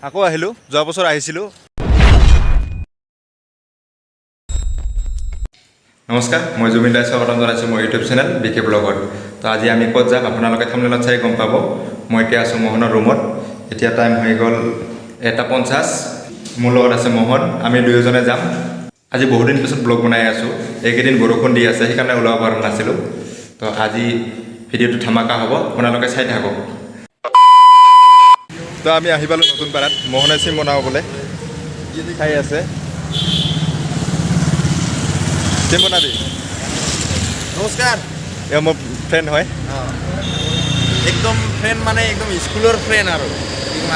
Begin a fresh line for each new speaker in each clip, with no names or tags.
আকৌ আহিলোঁ, যোৱা বছৰ আহিছিলোঁ। নমস্কাৰ, মই জুবিন দাই স্বাগতম জনাইছোঁ মোৰ ইউটিউব চেনেল বি কে ব্লগত। তো আজি আমি ক'ত যাম আপোনালোকে থাম্বনেইলত চাই গম পাব। মই এতিয়া আছোঁ মোহনৰ ৰুমত। এতিয়া টাইম হৈ গ'ল 1:50। মোৰ লগত আছে মোহন, আমি দুয়োজনে যাম। আজি বহুদিন পিছত ব্লগ বনাই আছোঁ। এইকেইদিন বৰষুণ দি আছে, সেইকাৰণে ওলাব পৰা নাছিলোঁ। তো আজি ভিডিঅ'টো ধামাকা হ'ব, আপোনালোকে চাই থাকক। তো আমি আহি পালোঁ নতুন পাৰাত। মোহনে চিম বনাব বোলে, খাই আছে। চিম বনাবি?
নমস্কাৰ।
এওঁ মোৰ ফ্ৰেণ্ড হয়।
একদম ফ্ৰেণ্ড, মানে একদম স্কুলৰ ফ্ৰেণ্ড। আৰু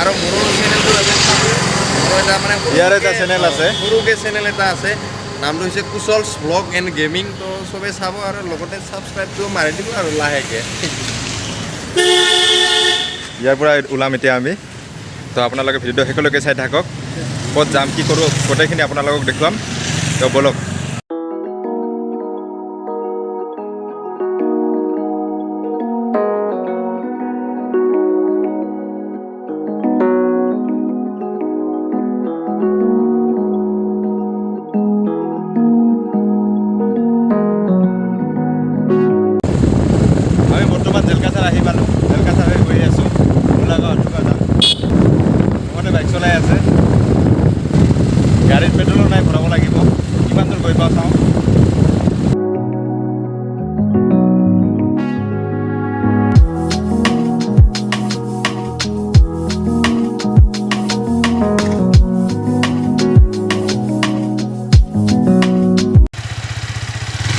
আৰু মোৰো চেনেলটো আছে, মোৰো এটা মানে
ইয়াৰ এটা channel আছে।
সৰুকৈ চেনেল এটা আছে, নামটো হৈছে কুশলছ ব্লগ এণ্ড গেমিং। তো চবে চাব আৰু লগতে ছাবস্ক্ৰাইবটো মাৰি দিব আৰু লাহেকৈ।
ইয়াৰ পৰা ওলাম এতিয়া আমি। তো আপোনালোকে ভিডিঅ'টো শেষলৈকে চাই থাকক। ক'ত যাম, কি কৰোঁ, গোটেইখিনি আপোনালোকক দেখুৱাম। তো ব'লক। আমি বৰ্তমান জেলকাছাৰ আহি পালোঁ। জেলকাছাৰ হৈ গৈ আছোঁ গোলাগাঁও, আঠুগাঁও যাম। মোহনে বাইক চলাই আছে। গাড়ীত পেট্ৰলো নাই, ভৰাব লাগিব। কিমান দূৰ গৈ পাওঁ চাওঁ।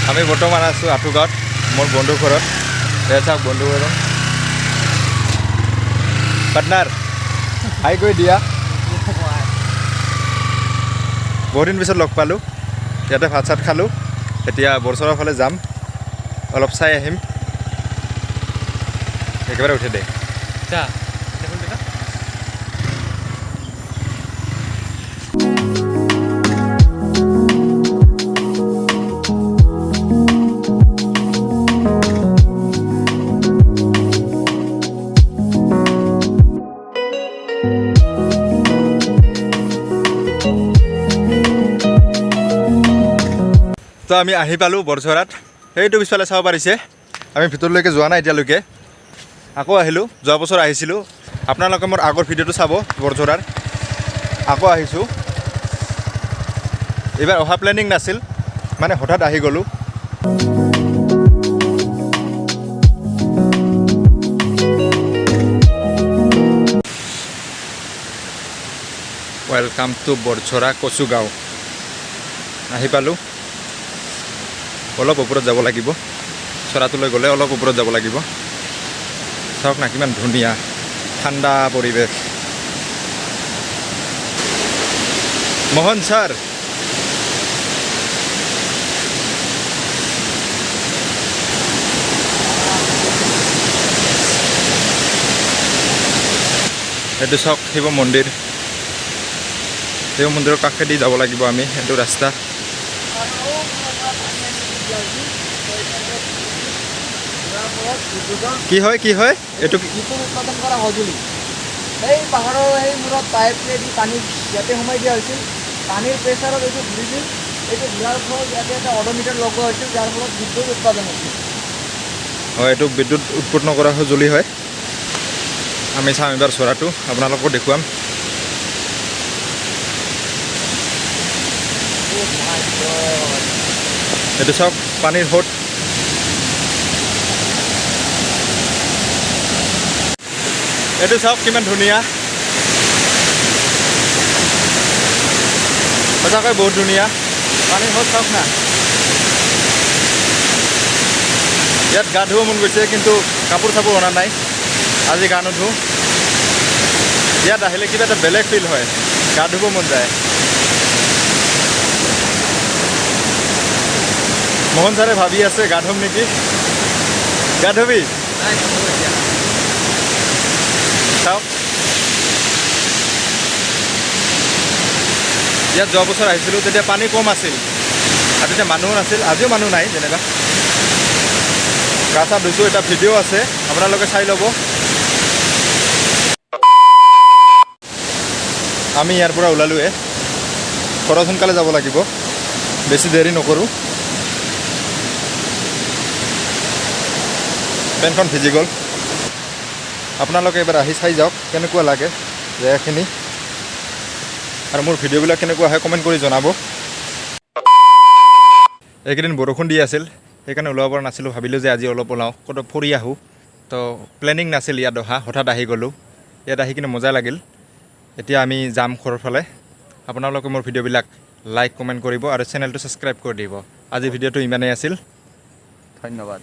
আমি বৰ্তমান আছোঁ আঠুগাঁৱত, মোৰ বন্ধু ঘৰত। এয়া চাওক বন্ধু এজন, পাৰ্টনাৰ, হাই কৈ দিয়া। বহুদিন পিছত লগ পালোঁ। ইয়াতে ভাত চাত খালোঁ। এতিয়া বৰচৰাৰ ফালে যাম, অলপ চাই আহিম। একেবাৰে উঠে দে। তো আমি আহি পালোঁ বৰঝৰাত। সেইটো পিছফালে চাব পাৰিছে। আমি ভিতৰলৈকে যোৱা নাই এতিয়ালৈকে। আকৌ আহিলোঁ, যোৱা বছৰ আহিছিলোঁ। আপোনালোকে মোৰ আগৰ ভিডিঅ'টো চাব বৰঝৰাৰ। আকৌ আহিছোঁ। এইবাৰ অহা প্লেনিং নাছিল, মানে হঠাৎ আহি গ'লোঁ। Welcome to Barjhara Kachugaon. আহি পালোঁ। অলপ ওপৰত যাব লাগিব। চৰাটোলৈ গ'লে অলপ ওপৰত যাব লাগিব। চাওক না, কিমান ধুনীয়া ঠাণ্ডা পৰিৱেশ। মোহন ছাৰ, এইটো চাওক শিৱ মন্দিৰ। শিৱ মন্দিৰৰ কাষেদি যাব লাগিব আমি, এইটো ৰাস্তা। কি হয়, কি হয় এইটো?
বিদ্যুৎ উৎপাদন কৰা সঁজুলি। এই পাহাৰৰ সেই মূৰত পাইপেদি পানী ইয়াতে সোমাই দিয়া হৈছিল। পানীৰ প্ৰেছাৰত এইটো ঘূৰিছিল। এইটো ঘূৰাৰ ফলত ইয়াতে এটা অড'মিটাৰ লগোৱা হৈছিল, যাৰ ফলত বিদ্যুৎ উৎপাদন হৈছিল।
হয়, এইটো বিদ্যুৎ উৎপন্ন কৰা সঁজুলি হয়। আমি চাম এইবাৰ চৰাটো, আপোনালোকো দেখুৱাম। এইটো চাওক, পানীৰ সোঁত। এইটো চাওক, কিমান ধুনীয়া। সঁচাকৈ বহুত ধুনীয়া। পানীৰ সোঁত চাওক না। ইয়াত গা ধুব মন গৈছে, কিন্তু কাপোৰ চাপোৰ অনা নাই। আজি গা নুধো। ইয়াত আহিলে কিবা এটা বেলেগ ফিল হয়, গা ধুব মন যায়। মোহন ছাৰে ভাবি আছে গা ধুম নেকি। গা ধুবি? চাওক, ইয়াত যোৱা বছৰ আহিছিলোঁ, তেতিয়া পানী কম আছিল আৰু তেতিয়া মানুহো নাছিল। আজিও মানুহ নাই যেনিবা। গা চা ধুইছোঁ, এটা ভিডিঅ' আছে, আপোনালোকে চাই ল'ব। আমি ইয়াৰ পৰা ওলালোৱে। ঘৰত সোনকালে যাব লাগিব, বেছি দেৰি নকৰোঁ। পেনখন ভিজি গ'ল। আপোনালোকে এবাৰ আহি চাই যাওক কেনেকুৱা লাগে জেগাখিনি আৰু মোৰ ভিডিঅ'বিলাক কেনেকুৱা হয় কমেণ্ট কৰি জনাব। এইকেইদিন বৰষুণ দি আছিল, সেইকাৰণে ওলাব পৰা নাছিলোঁ। ভাবিলোঁ যে আজি অলপ ওলাওঁ, ক'তো ফুৰি আহোঁ। তো প্লেনিং নাছিল ইয়াত অহা, হঠাৎ আহি গ'লোঁ। ইয়াত আহি কিনে মজা লাগিল। এতিয়া আমি যাম ঘৰৰ ফালে। আপোনালোকে মোৰ ভিডিঅ'বিলাক লাইক, কমেণ্ট কৰিব আৰু চেনেলটো ছাবস্ক্ৰাইব কৰি দিব। আজি ভিডিঅ'টো ইমানেই আছিল।
ধন্যবাদ।